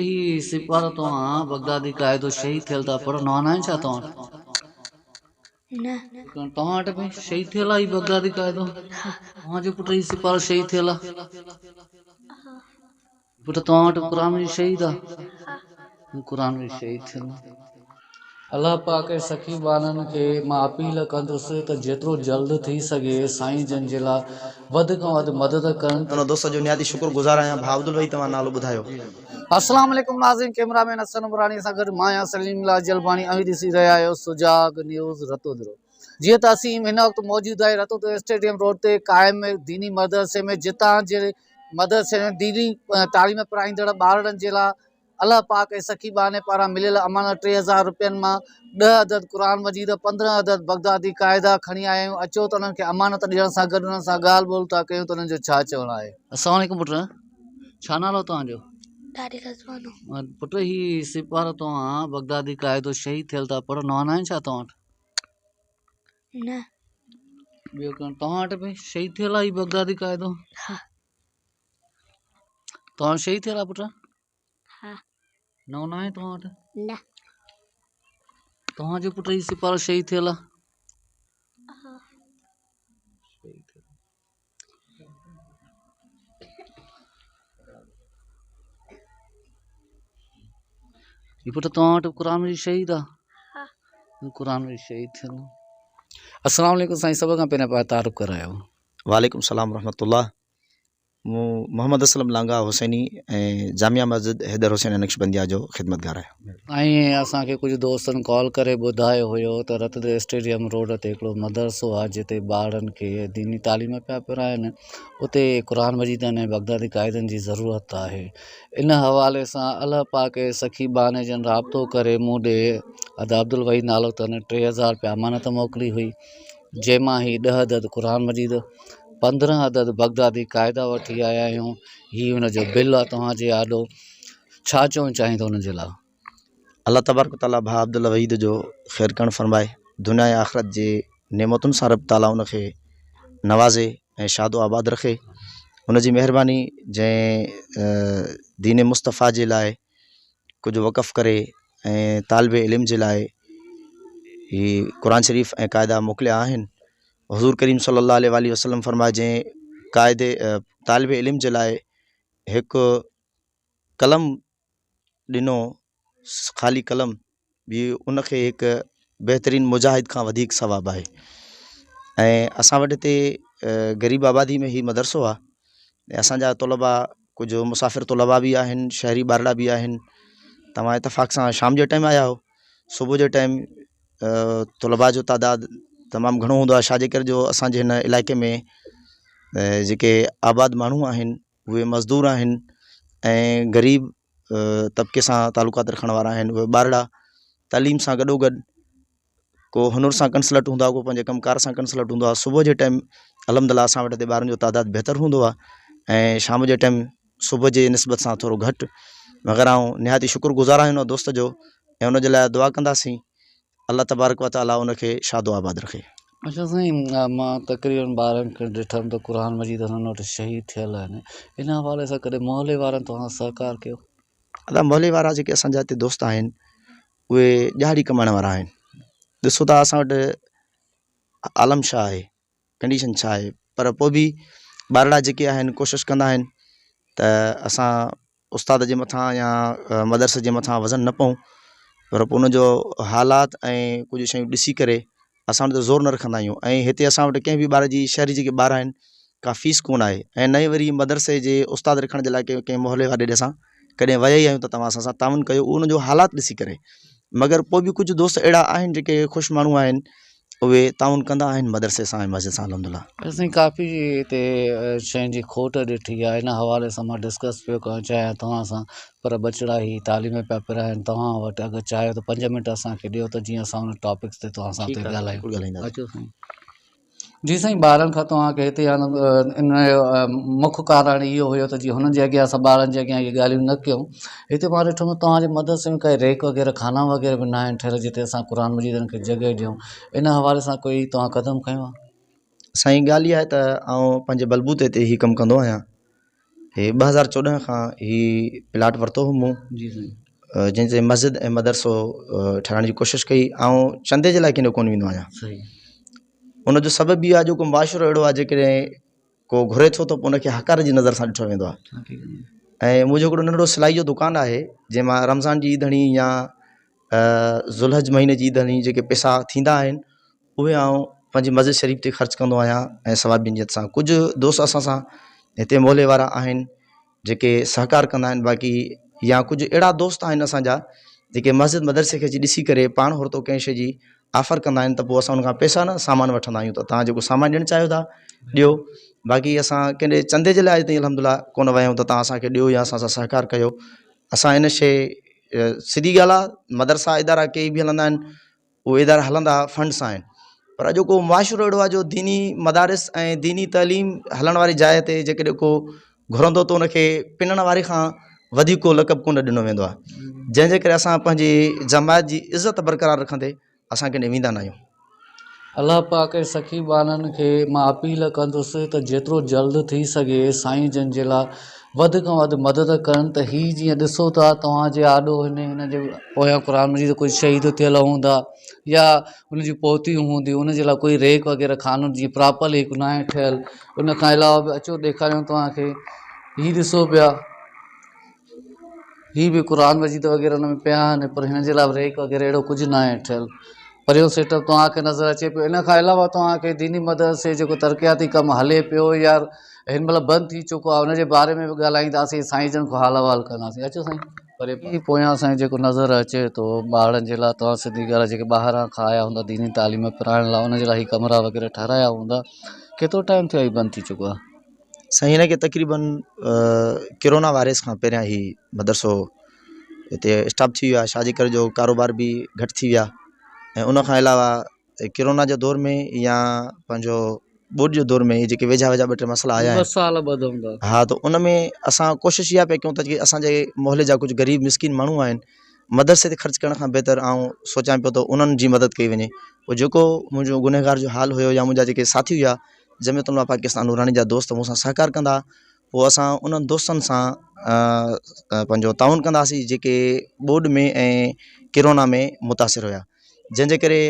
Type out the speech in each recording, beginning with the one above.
هي سپارو توهان بغدادي قاعدو شهيد ٿيل ٿا پڙهو نوان ناهن ڇا توهان وٽ؟ نه. توهان وٽ به شهيد ٿيل آهي بغدادي قاعدو؟ ها. توهان جو پٽ هي سپارو شهيد ٿيل آهي؟ ها. پٽ توهان وٽ قرآن مجيد شهيد آهي؟ ها. قرآن مجيد شهيد ٿيل آهي. الله پاڪ جي سخي ٻانهن کي مان اپيل ڪندس ته جيترو جلد ٿي سگهي سائين جن جي لا وڌ کان وڌ مدد ڪن. ان دوست جو نهايت ئي شڪر گذار آهيان ڀاء عبدالوحيد توهان نالو ٻڌايو. السلام عليڪم ناظرين ڪيمرا مين حسن عمراڻي سان گڏ مان آهيان سليم الله جلباڻي اوهين ڏسي رهيا آهيو سجاڳ نيوز رتودرو جيئن ته اسين هن وقت موجود آهي رتودرو اسٽيڊيم روڊ تي قائم ديني مدرسي ۾ جتان جي مدرسي ۾ ديني تعليم پرائيندڙ ٻارڙن جي لا الله پاڪ ۽ سخي ٻانهي پاران مليل امانت 3000 رپين مان ڏهه عدد قرآن مجيد، 15 عدد بغدادي قاعدا کڻي آيا آهيون، اچو ته انهن کي امانت ڏيڻ سان گڏ انهن سان ڳالهه ٻولهه ٿا ڪيون ته انهن جو ڇا چوڻ آهي. السلام عليڪم پٽ ڇا نالو توهان جو؟ طارق رضوانو. پٽ هي سپارو توهان بغدادي قاعدو شهيد ٿيل ٿا پڙهو نوان ناهن ڇا توهان وٽ؟ نه. ٻيو ڪيڻ توهان وٽ به شهيد ٿيل آهي بغدادي قاعدو؟ ها. توهان شهيد ٿيل آهي پٽ؟ ها. نئون ناهي توهان وٽ؟ نه. توهان جو پٽ هي سپارو شهيد ٿيل آهي؟ ها. شهيد ٿيل. هي پٽ توهان وٽ قرآن مجيد شهيد آهي؟ ها. قرآن مجيد شهيد ٿيل. السلام عليڪم سائين سڀ کان پهريان پنهنجو تعارف ڪرايو. وعليڪم السلام ورحمة الله مون محمد اسلم لانگاهه حسيني ۽ جامعه مسجد حيدر حسين نقشبنديه جو خدمتگار آهيان. ۽ اسان کي ڪجهه دوستن ڪال ڪري ٻڌايو هيو ته رتدي اسٽيڊيم روڊ تي هڪڙو مدرسو آهي جتي ٻارڙن کي ديني تعليم پيا پرائن اتي قرآن مجيد ۽ بغدادي قاعدن جي ضرورت آهي ان حوالي سان الله پاڪ جي سخي ٻانهي جن رابطو ڪري مون ڏي ادا عبدالوحيد نالو اٿن 3000 رپيا امانت موڪلي هئي جنهن مان هي ڏهه عدد قرآن مجيد، 15 عدد بغدادي قاعدا وٺي آيا آهيون. هي ان جو بل آهي توهان جي آڏو. ڇا چوڻ چاهيندو انهن جي لاء؟ الله تبارڪ وتعالي ڀاء عبدالوحيد جو خير ڪرڻ فرمائي دنيا ۽ آخرت جي نعمتن سان رب تعالي ان کي نوازي ۽ شاد و آباد رکي ان جي مهرباني جنهن دين مصطفيٰ جي لاء ڪجهه وقف ڪري ۽ طالب علم جي لاء هي قرآن شريف ۽ قاعدا موڪليا آهن حضور ڪريم صلي الله عليه وآله وسلم فرمايو جنهن قاعدي طالب علم جي لاء هڪ قلم ڏنو خالي قلم به ان کي هڪ بهترين مجاهد کان وڌيڪ ثواب آهي ۽ اسان وٽ هتي غريب آبادي ۾ هي مدرسو آهي ۽ اسان جا طلبا ڪجهه مسافر طلبا به آهن شهري ٻارڙا به آهن توهان اتفاق سان شام جي ٽائيم آيا آهيو صبح جو ٽائيم طلبا جو تعداد تمام گهڻو هوندو آهي ڇا جي ڪري جو اسانجي هن علائقي ۾ جيڪي آباد ماڻهو آهن اهي مزدور آهن ۽ غريب طبقي سان تعلقات رکڻ وارا آهن اهي ٻارڙا تعليم سان گڏو گڏ ڪو هنر سان ڪنسلٽ هوندو آهي ڪو پنهنجي ڪم ڪار سان ڪنسلٽ هوندو آهي صبح جي ٽائيم الحمد لله اسان وٽ هتي ٻارن جو تعداد بهتر هوندو آهي ۽ شام جي ٽائيم صبح جي نسبت سان ٿورو گهٽ مگر آئون نهايت ئي شڪر گذار آهيان ان دوست جو ۽ ان جي لاء دعا ڪنداسين الله تبارڪ وتعاليٰ ان کي شاد و آباد رکي. اچا سائين مان تقريبن ٻارن کي ڏٺم ته قرآن مجيد انهن وٽ شهيد ٿيل آهن ان حوالي سان ڪڏهن محلي وارن توهان سان سهڪار ڪيو؟ ادا محلي وارا جيڪي اسان جا هتي دوست آهن اهي ڏهاڙي ڪمائڻ وارا آهن ڏسو ٿا اسان وٽ عالم ڇا آهي ڪنڊيشن ڇا آهي پر پوء به ٻارڙا جيڪي آهن ڪوشش ڪندا آهن ته اسان استاد جي مٿان يا مدرسي جي مٿان وزن نه پئون پر پوء ان جو حالات ۽ ڪجهه شيون ڏسي ڪري اسان ان تي زور نه رکندا آهيون ۽ هتي اسان وٽ ڪنهن به ٻار جي شهري جيڪي ٻار آهن ڪا فيس ڪونه آهي ۽ نه ئي وري مدرسي جي استاد رکڻ جي لاء ڪنهن محلي واري ڏي اسان ڪڏهن ويا ئي آهيون ته توهان اسان سان تعاون ڪيو اهو ان جو حالات ڏسي ڪري مگر پوء به ڪجهه دوست اهڙا آهن جيڪي خوش ماڻهو آهن اهي تعاون ڪندا آهن مدرسي سان ۽ مسجد سان الحمد لله. اسين ڪافي هتي شين جي کوٽ ڏٺي آهي ان حوالي سان مان ڊسڪس پيو ڪرڻ چاهيان توهان سان پر ٻچڙا هي تعليم پيا پرائن توهان وٽ اگر چاهيو ته پنج منٽ اسان کي ڏيو ته جيئن اسان ان ٽاپڪس تي توهان سان ڳالهايون. اچو سائين. جي سائين ٻارن کان توهان کي هتي آندم ان جو مک ڪارڻ اهو هيو ته جيئن هنن جي اڳيان اسان ٻارن جي اڳيان اهي ڳالهيون نه ڪيون هتي مان ڏٺو ته توهان جي مدرسي ۾ ڪائي ريڪ وغيره خانا وغيره به ناهن ٺهيل جتي اسان قرآن مجيد کي جڳهه ڏيون ان حوالي سان ڪوئي توهان قدم کنيو آهي. سائين ڳالهه اها آهي ته آئون پنهنجي بلبوتي تي هي ڪم ڪندو آهيان. هي 2014 کان هي پلاٽ ورتو هو مون. جي سائين. جنهن تي مسجد ۽ مدرسو ٺهرائڻ جي ڪوشش ڪئي. آئون چندي جي لاء ڪنهن ڏي ڪونه ويندو آهيان. صحيح. ان جو سبب اهو آهي جو ڪو معاشرو اهڙو آهي جيڪڏهن ڪو گهري ٿو ته پوء ان کي حقارت جي نظر سان ڏٺو ويندو آهي. ۽ منهنجو هڪڙو ننڍڙو سلائي جو دڪان آهي جنهن مان رمضان جي عيد هڻي يا ذوالحج مهيني جي عيد هڻي جيڪي پئسا ٿيندا آهن اهي آئون پنهنجي مسجد شريف تي خرچ ڪندو آهيان ۽ ثواب جي نيت سان ڪجهه دوست اسان سان هتي محلي وارا آهن جيڪي سهڪار ڪندا آهن باقي يا ڪجهه اهڙا دوست آهن اسانجا جيڪي مسجد مدرسي کي اچي ڏسي ڪري پاڻ هرتو ڪنهن شيء جي آفر ڪندا آهن ته پوء اسان ان کان پئسا نه سامان وٺندا آهيون ته توهان جيڪو سامان ڏيڻ چاهيو ٿا ڏيو باقي اسان ڪنهن ڏي چندي جي لاء اڄ تائين الحمد لله ڪونه ويا آهيون ته توهان اسانکي ڏيو يا اسان سان سهڪار ڪيو اسان ان شيء سڌي ڳالهه آهي مدرسا ادارا ڪي به هلندا آهن اهي ادارا هلندا فنڊ سان آهن پر اڄوڪو معاشرو اهڙو آهي جو ديني مدارس ۽ ديني تعليم هلڻ واري جاء تي جيڪڏهن ڪو گهرندو ته ان کي پنڻ واري کان وڌيڪ ڪو لقب ڪونه ڏنو ويندو آهي جنهن جي ڪري اسان پنهنجي جماعت جي عزت برقرار رکندي اسان ڪڏهن ويندا نه آهيون. الله پاڪ جي سخي ٻانهن کي مان اپيل ڪندس ته جيترو جلد ٿي سگهي سائين جن جي لاء وڌ کان وڌ مدد ڪن ته هي جيئن ڏسو ٿا توهان جي آڏو هن هن جي پويان قرآن مجيد ڪجهه شهيد ٿيل هوندا يا ان جون پوتيون هونديون ان جي لاء ڪوئي ريڪ وغيره خانو جيئن پراپرلي هڪ ناهي ٺهيل ان کان علاوه به اچو ڏيکاريون توهان کي هي ڏسو پيا هي به قرآن مجيد وغيره ان ۾ پيا آهن پر هن جي لاء به ريڪ وغيره اهڙو ڪجهه ناهي ٺهيل پريون سيٽ اپ توهان کي نظر اچي پيو ان کان علاوه توهان کي ديني مدرسي جيڪو ترقياتي ڪم هلي پيو يا هن مهل بند ٿي چڪو آهي ان جي باري ۾ به ڳالهائينداسين سائين جن کان حال احوال ڪنداسين اچو سائين پري هي پويان سائين جيڪو نظر اچي ٿو ٻارڙن جي لاء توهان سڌي ڳالهه جيڪي ٻاهران کان آيا هوندا ديني تعليم پرائڻ لاء ان جي لاء هي ڪمرا وغيره ٺهرايا هوندا ڪيترو ٽائيم ٿيو آهي هي بند ٿي چڪو آهي سائين هن کي تقريبن ڪرونا وائرس کان پهريان هي مدرسو هتي اسٽاپ ٿي ويو آهي ڇا جي ڪري جو ڪاروبار به گهٽ ٿي ويا ۽ ان کان علاوه ڪرونا جي دور ۾ يا پنهنجو ٻوڏ جي دور ۾ جيڪي ويجها ويجها ٻه ٽي مسئلا آيا آهن سال ٻه هوندا ها ته ان ۾ اسان ڪوشش اها پيا ڪيون ته جيڪي اسانجي محلي جا ڪجهه غريب مسڪين ماڻهو آهن مدرسي تي خرچ ڪرڻ کان بهتر آئون سوچان پيو ته انهن جي مدد ڪئي وڃي پوء جيڪو منهنجو گنهگار جو حال هيو يا منهنجا جيڪي ساٿي هيا جمعيت علماء پاڪستان نوراني جا دوست مون سان سهڪار ڪندا پوء اسان انهن دوستن سان پنهنجو تعاون ڪنداسين جيڪي ٻوڏ ۾ ۽ ڪرونا ۾ متاثر هيا جنهن جي ڪري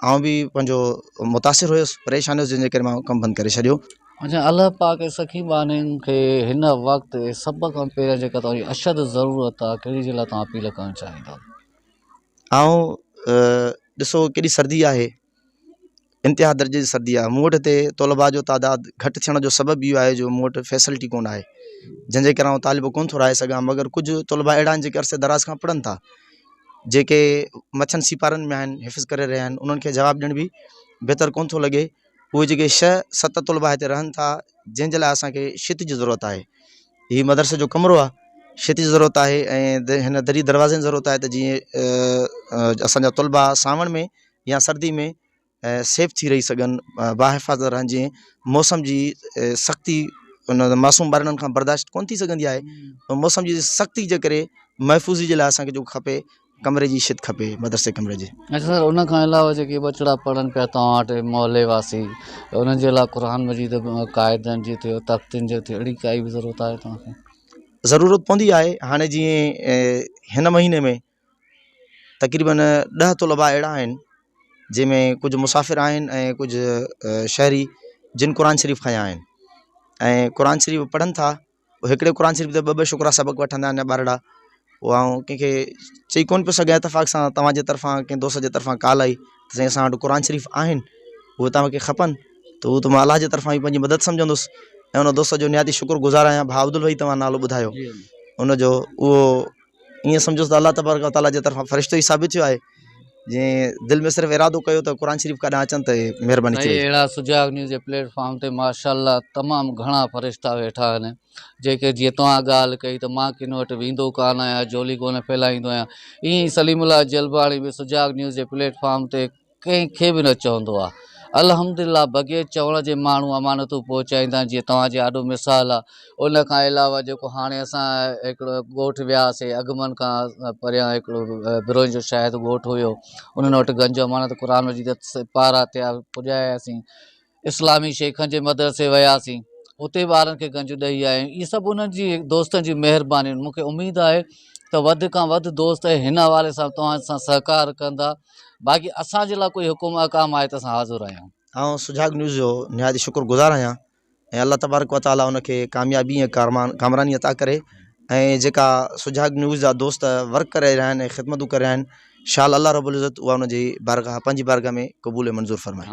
آئون به پنهنجو متاثر هيس پريشان هيس جنهن جي ڪري مان ڪم بند ڪري ڇڏيو. اڇا الله پاڪ سخي ٻانهن کي هن وقت سڀ کان پهريان جيڪا توهان جي اشد ضرورت آهي ڪهڙي جي لاء توهان اپيل ڪرڻ چاهيندا. آئون ڏسو ڪيڏي سردي آهي انتها درجي جي سردي آهي مون وٽ هتي طلبا جو تعداد گهٽ ٿيڻ جو سبب اهو آهي جو مون وٽ فيسلٽي ڪونه آهي جنهن جي ڪري آئون طالب ڪونه ٿو رهائي سگهان مگر ڪجهه طلبا اهڙا آهن جيڪي عرصي دراز کان پڙهن ٿا جيڪي مٿين سيپارن ۾ آهن حفظ ڪري رهيا آهن انهن کي جواب ڏيڻ به بهتر ڪونه ٿو لڳي اهي جيڪي ڇهه ست طلبا هتي رهن ٿا جنهن جي لاء اسانکي شت جي ضرورت آهي هي مدرسي جو ڪمرو آهي شت جي ضرورت آهي ۽ هن دري دروازي جي ضرورت آهي ته جيئن اسانجا طلبا سانوڻ ۾ يا سردي ۾ سيف ٿي رهي سگهن باحفاظت رهن جيئن موسم جي سختي ان معصوم ٻارڙن کان برداشت ڪونه ٿي سگهندي آهي موسم جي سختي جي ڪري محفوظي جي لاء اسانکي جو کپي ڪمري جي شت کپي مدرسي ڪمري جي. اچا سر ان کان علاوه جيڪي ٻچڙا پڙهن پيا توهان وٽ محلي واسي انهن جي لاء قرآن مجيد قاعدن جي ٿيو تختين جي ٿيو اهڙي ڪائي به ضرورت آهي توهان کي؟ ضرورت پوندي آهي هاڻي جيئن هن مهيني ۾ تقريبن ڏهه طلبا اهڙا آهن جنهن ۾ ڪجهه مسافر آهن ۽ ڪجهه شهري جن قرآن شريف کنيا آهن ۽ قرآن شريف پڙهن ٿا هڪڙي قرآن شريف تي ٻه ٻه شڪرا سبق وٺندا آهن ٻارڙا پوء آئون ڪنهن کي چئي ڪونه پيو سگهان اتفاق سان توهان جي طرفان ڪنهن دوست جي طرفان ڪال آئي ته سائين اسان وٽ قرآن شريف آهن اهي توهان کي کپن ته اهو ته مان الله جي طرفان ئي پنهنجي مدد سمجهندس ۽ ان دوست جو نهايت ئي شڪر گذار آهيان ڀاء عبدالوحيد توهان نالو ٻڌايو ان جو اهو ائين سمجهوس ته الله تبارڪ وتعاليٰ جي طرفان فرشتو ئي ثابت ٿيو آهي جنهن دل ۾ صرف ارادو ڪيو ته قرآن شريف ڪڏهن اچن ته مهرباني ٿي وئي. اهڙا سجاڳ نيوز جي پليٽ فارم تي ماشاء الله تمام گهڻا فرشتا ويٺا آهن جيڪي جيئن توهان ڳالهه ڪئي ته مان ڪن وٽ ويندو ڪانه آهيان جهولي ڪونه ڦهلائيندو آهيان ائين ئي سليم الله جلباڻي به سجاڳ نيوز جي پليٽ فارم تي ڪنهن کي به نه چوندو آ. الحمدلله بغير چوڻ جي ماڻهو امانتون پهچائيندا آهن جيئن توهان جي آڏو مثال آ. ان کان علاوه جيڪو هاڻي اسان هڪڙو ڳوٺ وياسي اگمن کان پريان هڪڙو بروهين جو شايد ڳوٺ هيو انهن وٽ گنج امانت قرآن مجيد پارا ٿيا پڄاياسين اسلامي شيخن جي مدرسي وياسين. اتي ٻارن کي گنج ڏئي آيا آهيون. اهي سڀ انهن جي دوستن جي مهرباني آهن. مون کي اميد آهي ته وڌ کان وڌ دوست هن حوالي سان توهان سان سهڪار ڪندا. باقي اسان جي لاء ڪوئي حڪم احڪام آهي ته اسان حاضر آهيون. آئون سجاڳ نيوز جو نهايت ئي شڪر گذار آهيان ۽ الله تبارڪ و تعالي ان کي ڪاميابي ۽ ڪامراني عطا ڪري ۽ جيڪا سجاڳ نيوز جا دوست ورڪ ڪري رهيا آهن ۽ خدمتون ڪري رهيا آهن شال الله رب العزت اها ان جي بارگاهه پنهنجي بارگاهه ۾ قبول ۽ منظور فرمائي.